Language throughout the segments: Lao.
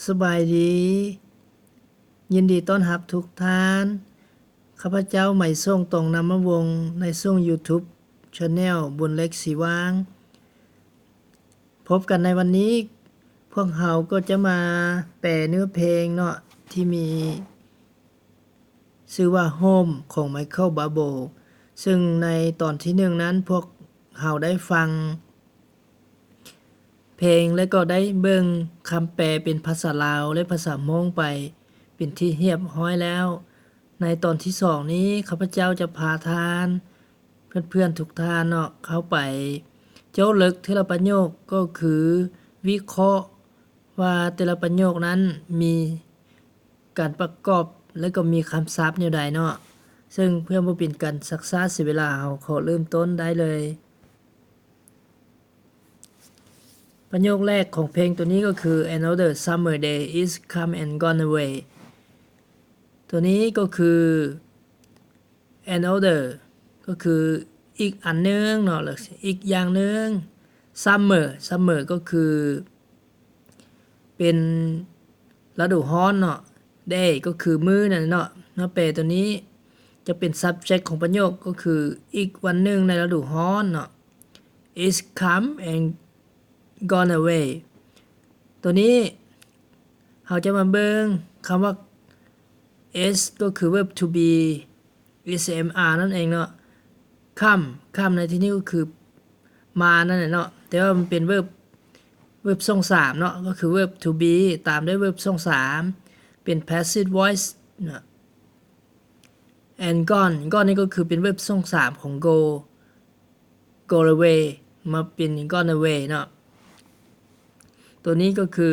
ສະບາຍດີ ຍິນດີຕ້ອນຮັບທຸກທ່ານ. ຂ້າພະເຈົ້າ ໄມໂຊງ ຕອງນາມະວົງ ໃນຊ່ອງ YouTube Channel ບຸນເລັກສີຫວ່າງ. ພົບກັນໃນວັນນີ້ ພວກເຮົາກໍຈະມາແປເນື້ອເພງເນາະ ທີ່ມີຊື່ວ່າ Home ຂອງ Michael Bublé ເຊິ່ງໃນຕອນທີໜຶ່ງນັ້ນ ພວກເຮົາໄດ້ຟັງ ເພງ ແລະ ກໍໄດ້ເບິ່ງຄຳແປເປັນພາສາລາວ ແລະ ພາສາມົ້ງໄປເປັນທີ່ຮຽບຮ້ອຍແລ້ວ. ໃນຕອນທີສອງນີ້ ຂ້າພະເຈົ້າຈະພາທ່ານ ເພື່ອນໆ ທຸກທ່ານເນາະ ເຂົ້າໄປໂຈ້ເລິກເທື່ອລະປະໂຫຍກ ກໍຄືວິເຄາະວ່າແຕ່ລະປະໂຫຍກນັ້ນມີການປະກອບ ແລະ ກໍມີຄຳສັບແນວໃດເນາະ. ເຊິ່ງເພື່ອບໍ່ເປັນການຊັກຊ້າເສຍເວລາ ເຮົາຂໍເລີ່ມຕົ້ນໄດ້ເລີຍ. ປະໂຫຍກແລກຂອງເພງໂຕນີ້ກໍຄື Another summer day is come and gone away. ໂຕນີ້ກໍຄື another ກໍຄືອີກອັນໜຶ່ງເນາະ ຫຼື ອີກຢ່າງໜຶ່ງ. Summer summer ກໍຄື ເປັນລະດູຮ້ອນເນາະ, day ກໍຄືມື້ນັ້ນເນາະ. ມາແປໂຕນີ້ຈະເປັນ subject ຂອງປະໂຫຍກ ກໍຄືອີກວັນໜຶ່ງໃນລະດູຮ້ອນເນາະ, is come and gone away. ໂຕນີ້ເຮົາຈະມາເບິ່ງຄຳວ່າ is ກໍຄື verb to be is m r ນັ້ນເອງເນາະ. Come come ໃນທີ່ນີ້ກໍຄືມານັ້ນແຫຼະເນາະ, ແຕ່ວ່າມັນເປັນ verb verb ຊ່ອງສາມເນາະ, ກໍຄື verb to be ຕາມດ້ວຍ verb ຊ່ອງສາມ ເປັນ passive voice ເນາະ. And gone gone ນີ້ກໍຄືເປັນ verb ຊ່ອງສາມຂອງ go go away ມາເປັນ gone away ເນາະ. ໂຕນີ້ກໍຄື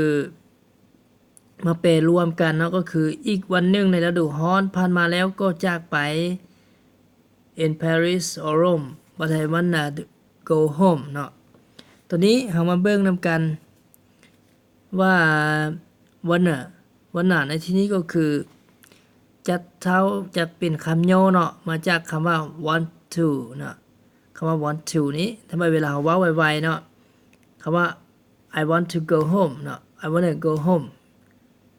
ມາແປລວມກັນເນາະ ກໍຄື ອີກວັນໜຶ່ງໃນລະດູຮ້ອນຜ່ານມາແລ້ວກໍຈາກໄປ in Paris or Rome, but I wanna go home ເນາະ. ໂຕນີ້ເຮົາມາເບິ່ງນຳກັນວ່າ wanna wanna ໃນທີ່ນີ້ກໍຄື ຈະເທົ່າ ຈະເປັນຄຳຫຍໍ້ເນາະ ມາຈາກຄຳວ່າ want to ເນາະ. ຄຳວ່າ want to ນີ້ ທຳໄມເວລາເຮົາເວົ້າໄວໆເນາະ ຄຳວ່າ I want to go home ເນາະ, I wanna go home,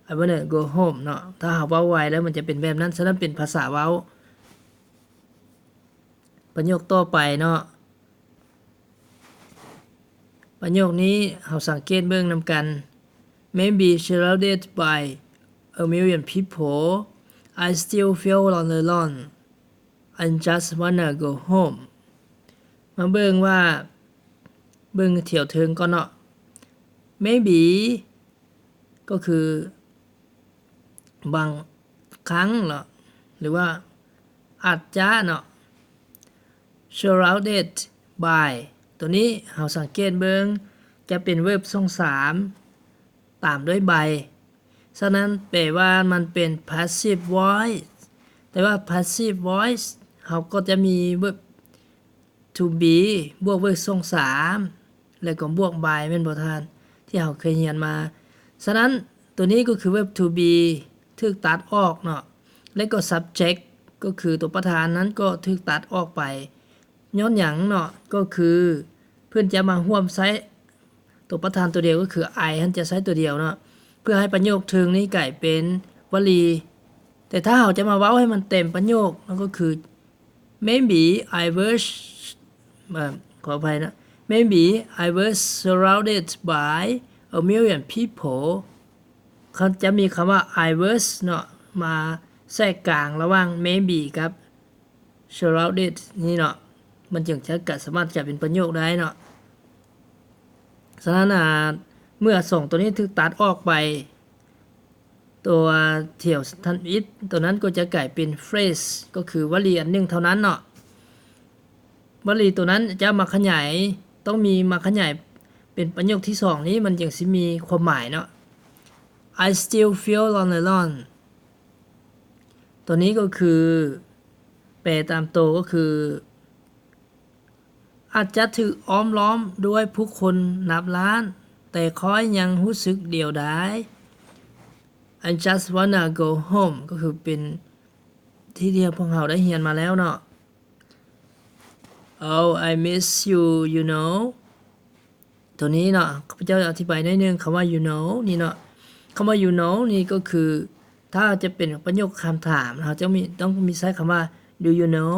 I wanna go home ເນາະ. ຖ້າເຮົາເວົ້າໄວແລ້ວມັນຈະເປັນແບບນັ້ນ, ສະນັ້ນເປັນພາສາເວົ້າ. ປະໂຫຍກຕໍ່ໄປເນາະ, ປະໂຫຍກນີ້ເຮົາສັງເກດເບິ່ງນຳກັນ. Maybe surrounded by a million people, I still feel all alone. I just wanna go home. ມາເບິ່ງວ່າ ເບິ່ງແຖວເທິງກ່ອນເນາະ. Maybe ກໍຄືບາງຄັ້ງເນາະ ຫຼືວ່າອາດຈະເນາະ. Surrounded by ໂຕນີ້ເຮົາສັງເກດເບິ່ງ ຈະເປັນ verb ຊ່ອງສາມ ຕາມດ້ວຍ by. ສະນັ້ນແປວ່າມັນເປັນ passive voice, ແຕ່ວ່າ passive voice ເຮົາກໍຈະມີ verb to be ບວກ verb ຊ່ອງສາມ ແລ້ວກໍບວກ by ແມ່ນບໍ່ທ່ານ? ທີ່ເຮົາເຄີຍຮຽນມາ. ສະນັ້ນໂຕນີ້ກໍຄື verb to be ຖືກຕັດອອກເນາະ, ແລ້ວກໍ subject ກໍຄືຕົວປະທານນັ້ນກໍຖືກຕັດອອກໄປ. ຍ້ອນຫຍັງເນາະ? ກໍຄືເພິ່ນຈະມາຮ່ວມໃຊ້ຕົວປະທານຕົວດຽວ ກໍຄື I ຫັ້ນຈະໃຊ້ຕົວດຽວເນາະ ເພື່ອໃຫ້ປະໂຫຍກເທິງນີ້ກາຍເປັນວະລີ. ແຕ່ຖ້າເຮົາຈະມາເວົ້າໃຫ້ມັນເຕັມປະໂຫຍກ ມັນກໍຄື Maybe I was ເອີ ຂໍອະໄພນະ, Maybe I was surrounded by a million people. ເຂົາຈະມີຄຳວ່າ I was ເນາະ ມາແຊກກາງລະຫວ່າງ maybe ກັບ surrounded ນີ້ເນາະ, ມັນຈຶ່ງຈະກະ ສາມາດກາຍເປັນປະໂຫຍກໄດ້ເນາະ. ສະນັ້ນ ອາ ເມື່ອສອງຕົວນີ້ຖືກຕັດອອກໄປ, ຕົວແຖວທຳອິດຕົວນັ້ນກໍຈະກາຍເປັນ phrase ກໍຄືວະລີອັນໜຶ່ງເທົ່ານັ້ນເນາະ. ວະລີຕົວນັ້ນຈະມາຂະຫຍາຍ, ຕ້ອງມີມາຂະຫຍາຍເປັນປະໂຫຍກທີສອງນີ້ ມັນຈຶ່ງຊິມີຄວາມໝາຍເນາະ. I still feel all alone. ຕົວນີ້ກໍຄື ແປຕາມໂຕກໍຄື ອາດຈະຖືກອ້ອມລ້ອມດ້ວຍຜູ້ຄົນນັບລ້ານ, ແຕ່ຂ້ອຍຍັງຮູ້ສຶກດຽວດາຍ. I just wanna go home ກໍຄືເປັນທີ່ທີ່ພວກເຮົາໄດ້ຮຽນມາແລ້ວເນາະ. Oh, I miss you, you know. ຕົວນີ້ເນາະ ຂ້າພະເຈົ້າອະທິບາຍໜ້ອຍໜຶ່ງ, ຄຳວ່າ you know ນີ້ເນາະ, ຄຳວ່າ you know ນີ້ກໍຄື ຖ້າຈະເປັນປະໂຫຍກຄຳຖາມ ເຮົາຈະມີ ຕ້ອງມີໃຊ້ຄຳວ່າ do you know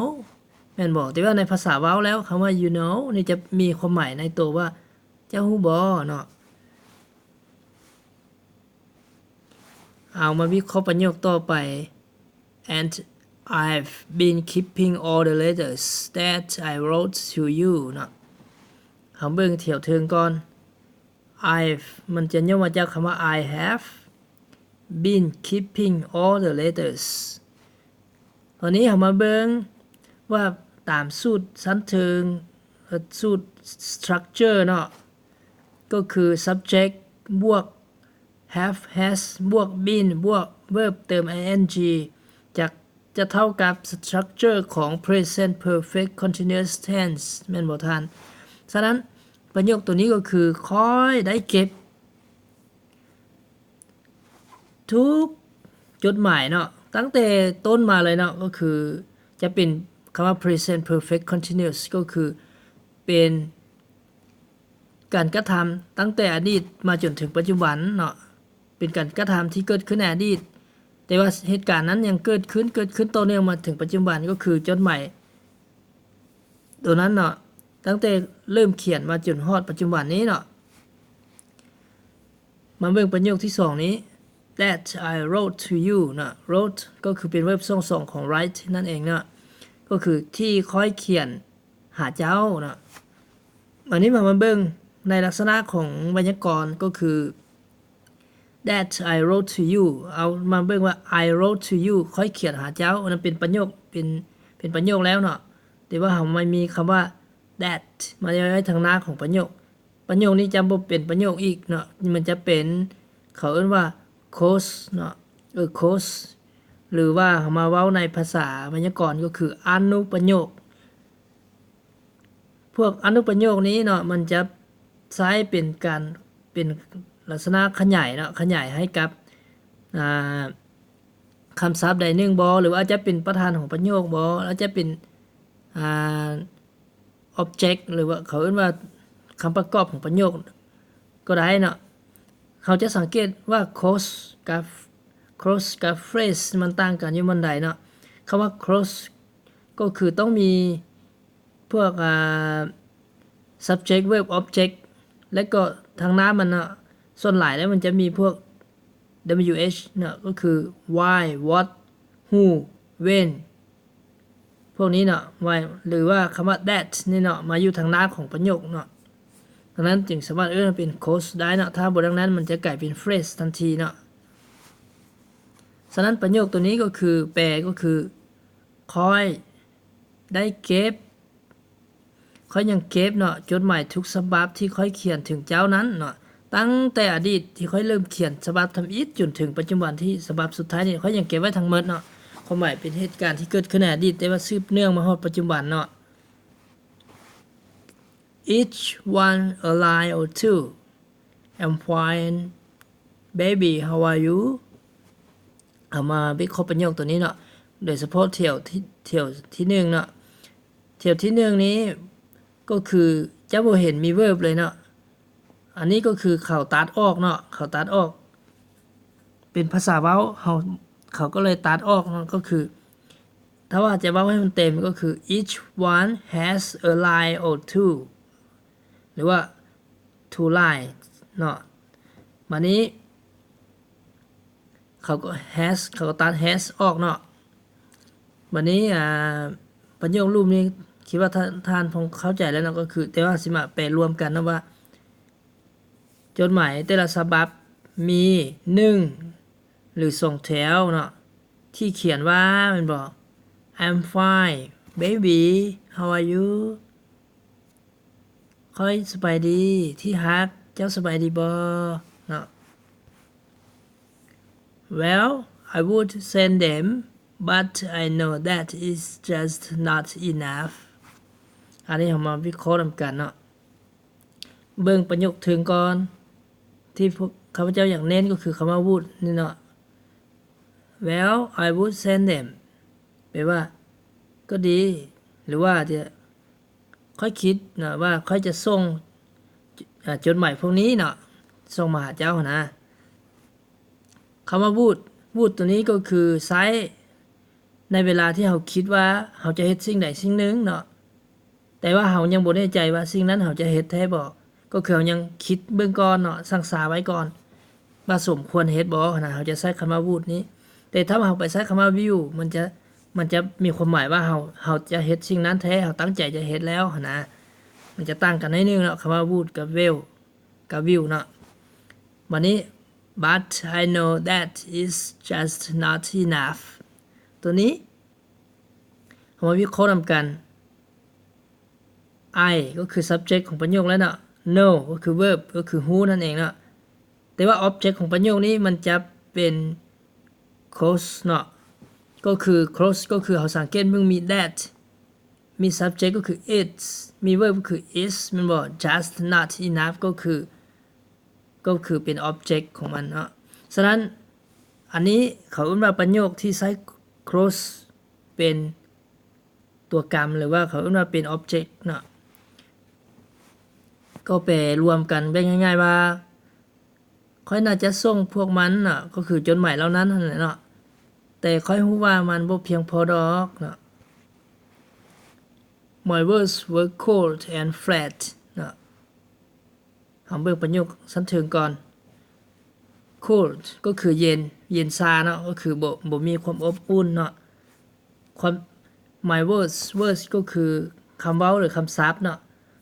ແມ່ນບໍ່? ແຕ່ວ່າໃນພາສາເວົ້າແລ້ວ ຄຳວ່າ you know ນີ້ຈະມີຄວາມໝາຍໃນໂຕວ່າ ເຈົ້າຮູ້ບໍ່ເນາະ. ເອົາມາວິເຄາະປະໂຫຍກຕໍ່ໄປ And I've been keeping all the letters that I wrote to you ເນາະ. ເຮົາເບິ່ງແຖວເທິງກ່ອນ I've ມັນຈະຫຍໍ້ມາຈາກຄຳວ່າ I have been keeping all the letters. ຕອນນີ້ເຮົາມາເບິ່ງວ່າຕາມສູດຊັ້ນເທິງ ເອີ ສູດ structure ເນາະ ກໍຄື subject ບວກ have has ບວກ been ບວກ verb ເຕີມ ing ຈະ ຈະເທົ່າກັບ structure ຂອງ present perfect continuous tense ແມ່ນບໍ່ທ່ານ? ສະນັ້ນ ປະໂຫຍກໂຕນີ້ກໍຄື ຂ້ອຍໄດ້ເກັບ ທຸກຈົດໝາຍເນາະ ຕັ້ງແຕ່ຕົ້ນມາເລີຍເນາະ ກໍຄືຈະເປັນຄຳວ່າ present perfect continuous ກໍຄືເປັນການກະທຳຕັ້ງແຕ່ອະດີດມາຈົນເຖິງປັດຈຸບັນເນາະ ເປັນການກະທຳທີ່ເກີດຂຶ້ນໃນອະດີດ ແຕ່ວ່າເຫດການນັ້ນຍັງເກີດຂຶ້ນ ເກີດຂຶ້ນຕໍ່ເນື່ອງມາເຖິງປັດຈຸບັນ ກໍຄືຈົດໝາຍໂຕນັ້ນເນາະ ຕັ້ງແຕ່ເລີ່ມຂຽນມາຈົນຮອດປັດຈຸບັນນີ້ເນາະ. ມາເບິ່ງປະໂຫຍກທີສອງນີ້ that I wrote to you ເນາະ wrote ກໍຄືເປັນ verb ຊ່ວງສອງຂອງ write ນັ້ນເອງເນາະ ກໍຄືທີ່ຂ້ອຍຂຽນຫາເຈົ້າເນາະ. ບາດນີ້ມາ ມາເບິ່ງໃນລັກສະນະຂອງໄວຍາກອນ ກໍຄື that I wrote to you ເອົາມາເບິ່ງວ່າ I wrote to you ຂ້ອຍຂຽນຫາເຈົ້າ ອັນນັ້ນເປັນປະໂຫຍກ ເປັນ ເປັນປະໂຫຍກແລ້ວເນາະ ແຕ່ວ່າເຮົາມາມີຄຳວ່າ that ມາໄວ້ທາງໜ້າຂອງປະໂຫຍກ ປະໂຫຍກນີ້ຈະບໍ່ເປັນປະໂຫຍກອີກເນາະ ມັນຈະເປັນ ເຂົາເອີ້ນວ່າ clause ເນາະ ເອີ clause ຫຼືວ່າເຮົາມາເວົ້າໃນພາສາໄວຍາກອນກໍຄືອະນຸປະໂຫຍກ. ພວກອະນຸປະໂຫຍກນີ້ເນາະ ມັນຈະໃຊ້ເປັນການ ເປັນລັກສະນະຂະຫຍາຍເນາະ ຂະຫຍາຍໃຫ້ກັບ ອ່າ ຄຳສັບໃດໜຶ່ງບໍ ຫຼືວ່າອາດຈະເປັນປະທານຂອງປະໂຫຍກບໍ ອາດຈະເປັນ ອ່າ object ຫຼືວ່າເຂົາເອີ້ນວ່າຄຳປະກອບຂອງປະໂຫຍກກໍໄດ້ເນາະ. ເຮົາຈະສັງເກດວ່າ clause ກັບ clause ກັບ phrase ມັນຕ່າງກັນຢູ່ບ່ອນໃດເນາະ. ຄຳວ່າ clause ກໍຄືຕ້ອງມີພວກ ອ່າ subject verb object ແລະກໍທາງໜ້າມັນເນາະ ສ່ວນຫຼາຍແລ້ວມັນຈະມີພວກ wh ເນາະ ກໍຄື why what who when ພວກນີ້ເນາະ why ຫຼືວ່າຄຳວ່າ that ນີ້ເນາະ ມາຢູ່ທາງໜ້າຂອງປະໂຫຍກເນາະ. ດັ່ງນັ້ນຈຶ່ງສາມາດເອີ້ນວ່າເປັນ clause ໄດ້ເນາະ ຖ້າບໍ່ດັ່ງນັ້ນມັນຈະກາຍເປັນ phrase ທັນທີເນາະ. ສະນັ້ນປະໂຫຍກໂຕນີ້ກໍຄື ແປກໍຄື ຂ້ອຍໄດ້ເກັບ ຂ້ອຍຍັງເກັບເນາະ ຈົດໝາຍທຸກສະບັບທີ່ຂ້ອຍຂຽນເຖິງເຈົ້ານັ້ນເນາະ ຕັ້ງແຕ່ອະດີດທີ່ຂ້ອຍເລີ່ມຂຽນສະບັບທຳອິດ ຈົນເຖິງປັດຈຸບັນທີ່ສະບັບສຸດທ້າຍນີ້ ຂ້ອຍຍັງເກັບໄວ້ທັງໝົດເນາະ. ຄວາມໝາຍເປັນເຫດການທີ່ເກີດຂຶ້ນໃນອະດີດ ແຕ່ວ່າສືບເນື່ອງມາຮອດປັດຈຸບັນເນາະ. Each one a line or two. I'm fine. Baby, how are you? ເຮົາມາວິເຄາະປະໂຫຍກໂຕນີ້ເນາະ ໂດຍສະເພາະແຖວທີ ແຖວທີໜຶ່ງເນາະ. ແຖວທີໜຶ່ງນີ້ກໍຄືຈະບໍ່ເຫັນມີ verb ເລີຍເນາະ. ອັນນີ້ກໍຄືເຂົາຕັດອອກເນາະ ເຂົາຕັດອອກ ເປັນພາສາເວົ້າ ເຮົາ ເຂົາກໍເລີຍຕັດອອກເນາະ. ກໍຄືຖ້າວ່າຈະເວົ້າໃຫ້ມັນເຕັມກໍຄື each one has a line or two ຫຼືວ່າ two line ເນາະ. ບາດນີ້ ເຂົາກໍ has ເຂົາກໍຕັດ has ອອກເນາະ. ບາດນີ້ ອ່າ ປະໂຫຍກລຸ່ມນີ້ ຄິດວ່າທ່ານ ທ່ານຄົງເຂົ້າໃຈແລ້ວເນາະ ກໍຄື ແຕ່ວ່າຊິມາແປລວມກັນເນາະວ່າ ຈົດໝາຍແຕ່ລະສະບັບມີໜຶ່ງ ຫຼື ສອງແຖວເນາະ ທີ່ຂຽນວ່າ ແມ່ນບໍ່? I'm fine, baby. How are you? ຂ້ອຍສະບາຍດີ ທີ່ຮັກ ເຈົ້າສະບາຍດີບໍ່? ເນາະ. Well, I would send them, but I know that is just not enough. ອັນນີ້ເຮົາມາວິເຄາະນຳກັນເນາະ. ເບິ່ງປະໂຫຍກເທິງກ່ອນ ທີ່ພວກຂ້າພະເຈົ້າຢາກເນັ້ນກໍຄືຄຳວ່າ would ນີ້ເນາະ. Well, I would send them ແປວ່າ ກໍດີ ຫຼືວ່າຈະ ຂ້ອຍຄິດນະວ່າຂ້ອຍຈະສົ່ງ ເອີ ຈົດໝາຍພວກນີ້ເນາະ ສົ່ງມາຫາເຈົ້າຫັ້ນນະ. ຄຳວ່າ would would ຕົວນີ້ກໍຄືໃຊ້ໃນເວລາທີ່ເຮົາຄິດວ່າເຮົາຈະເຮັດສິ່ງໃດສິ່ງໜຶ່ງເນາະ ແຕ່ວ່າເຮົາຍັງບໍ່ແນ່ໃຈວ່າສິ່ງນັ້ນເຮົາຈະເຮັດແທ້ບໍ່ ກໍຄືເຮົາຍັງຄິດເບິ່ງກ່ອນເນາະ ຊັ່ງຊາໄວ້ກ່ອນ ວ່າສົມຄວນເຮັດບໍ່ຫັ້ນນະ ເຮົາຈະໃຊ້ຄຳວ່າ would ນີ້. ແຕ່ຖ້າວ່າເຮົາໄປໃຊ້ຄຳວ່າ will ມັນຈະ ມັນຈະມີຄວາມໝາຍວ່າເຮົາ ເຮົາຈະເຮັດສິ່ງນັ້ນແທ້ ເຮົາຕັ້ງໃຈຈະເຮັດແລ້ວຫັ້ນນະ ມັນຈະຕ່າງກັນໜ້ອຍໜຶ່ງເນາະ ຄຳວ່າ would ກັບ will ກັບ will ເນາະ. ບັດນີ້ but I know that is just not enough ຕົວນີ້ ເຮົາມາວິເຄາະນຳກັນ. I ກໍຄື subject ຂອງປະໂຫຍກແລ້ວເນາະ know ກໍຄື verb ກໍຄືຮູ້ນັ້ນເອງເນາະ ແຕ່ວ່າ object ຂອງປະໂຫຍກນີ້ມັນຈະເປັນ clause ເນາະ ກໍຄື clause ກໍຄືເຮົາສັງເກດເບິ່ງມີ that ມີ subject ກໍຄື is ມີ verb ກໍຄື is ແມ່ນບໍ່ just not enough ກໍຄື ກໍຄືເປັນ object ຂອງມັນເນາະ. ສະນັ້ນ ອັນນີ້ເຂົາເອີ້ນວ່າປະໂຫຍກທີ່ໃຊ້ clause ເປັນຕົວກຳ ຫຼືວ່າເຂົາເອີ້ນວ່າເປັນ object ເນາະ ກໍແປລວມກັນໄດ້ງ່າຍໆວ່າ ຂ້ອຍໜ້າຈະສົ່ງພວກມັນເນາະ ກໍຄືຈົດໝາຍເຫຼົ່ານັ້ນຫັ້ນແຫຼະເນາະ ແຕ່ຂ້ອຍຮູ້ວ່າມັນບໍ່ພຽງພໍດອກເນາະ. My words were cold and flat ເນາະ ເຮົາເບິ່ງປະໂຫຍກຊັ້ນເທິງກ່ອນ. cold ກໍຄືເຢັນ ເຢັນຊາເນາະ ກໍຄືບໍ່ ບໍ່ມີຄວາມອົບອຸ່ນເນາະ. ຄວາມ my words words ກໍຄືຄຳເວົ້າ ຫຼື ຄຳສັບເນາະ.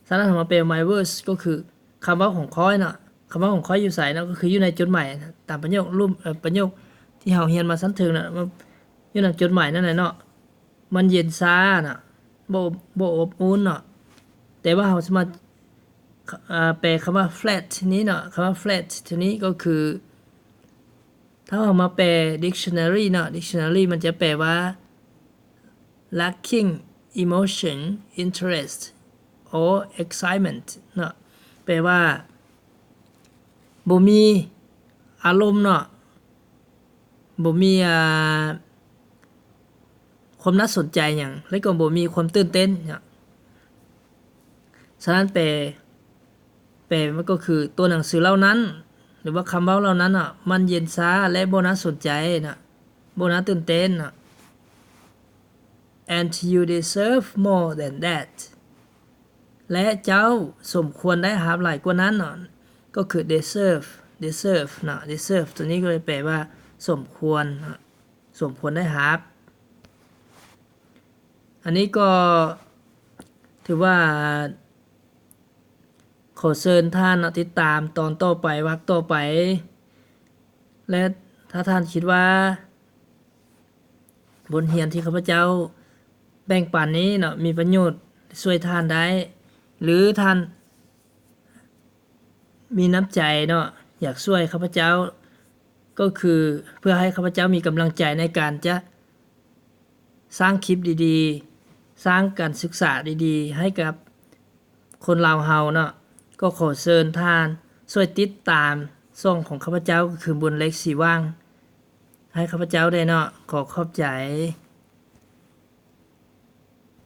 ສະນັ້ນເຮົາມາແປ my words ກໍຄືຄຳເວົ້າຂອງຂ້ອຍເນາະ. ຄຳເວົ້າຂອງຂ້ອຍຢູ່ໃສເນາະ ກໍຄືຢູ່ໃນຈົດໝາຍ ຕາມປະໂຫຍກ ເອີ ປະໂຫຍກທີ່ເຮົາຮຽນມາຊັ້ນເທິງເນາະ ຢູ່ໃນຈົດໝາຍນັ້ນແຫຼະເນາະ. ມັນເຢັນຊາເນາະ ບໍ່ ບໍ່ອົບອຸ່ນເນາະ. ແຕ່ວ່າເຮົາສາມາດ ເອີ ແປຄຳວ່າ flat ນີ້ເນາະ ຄຳວ່າ flat ໂຕນີ້ກໍຄື ຖ້າເຮົາມາແປ dictionary ເນາະ dictionary ມັນຈະແປວ່າ lacking emotion, interest or excitement ເນາະ ແປວ່າ ບໍ່ມີອາລົມເນາະ ບໍ່ມີ ອ່າ ຄວາມໜ້າສົນໃຈຫຍັງ ແລະ ກໍບໍ່ມີຄວາມຕື່ນເຕັ້ນເນາະ. ສະນັ້ນແປ ແປມັນກໍຄື ຕົວໜັງສືເຫຼົ່ານັ້ນ ຫຼືວ່າຄຳເວົ້າເຫຼົ່ານັ້ນເນາະ ມັນເຢັນຊາ ແລະ ບໍ່ໜ້າສົນໃຈເນາະ ບໍ່ໜ້າຕື່ນເຕັ້ນເນາະ. And you deserve more than that ແລະ ເຈົ້າສົມຄວນໄດ້ຮັບຫຼາຍກວ່ານັ້ນເນາະ ກໍຄື deserve deserve ເນາະ deserve ໂຕນີ້ກໍເລີຍແປວ່າສົມຄວນເນາະ ສົມຄວນໄດ້ຮັບ. ອັນນີ້ກໍຖືວ່າ ຂໍເຊີນທ່ານເນາະ ຕິດຕາມຕອນຕໍ່ໄປ ວັກຕໍ່ໄປ ແລະ ຖ້າທ່ານຄິດວ່າບົດຮຽນທີ່ຂ້າພະເຈົ້າແບ່ງປັນນີ້ເນາະ ມີປະໂຫຍດ ຊ່ວຍທ່ານໄດ້ ຫຼື ທ່ານມີນ້ຳໃຈເນາະ ຢາກຊ່ວຍຂ້າພະເຈົ້າ ກໍຄືເພື່ອໃຫ້ຂ້າພະເຈົ້າມີກຳລັງໃຈໃນການຈະ ສ້າງຄລິບດີໆ ສ້າງການສຶກສາດີໆ ໃຫ້ກັບຄົນລາວເຮົາເນາະ ກໍຂໍເຊີນທ່ານຊ່ວຍຕິດຕາມຊ່ອງຂອງຂ້າພະເຈົ້າ ກໍຄື ບຸນເລັກ ສີຫວ່າງ ໃຫ້ຂ້າພະເຈົ້າແດ່ເນາະ. ຂໍຂອບໃຈ.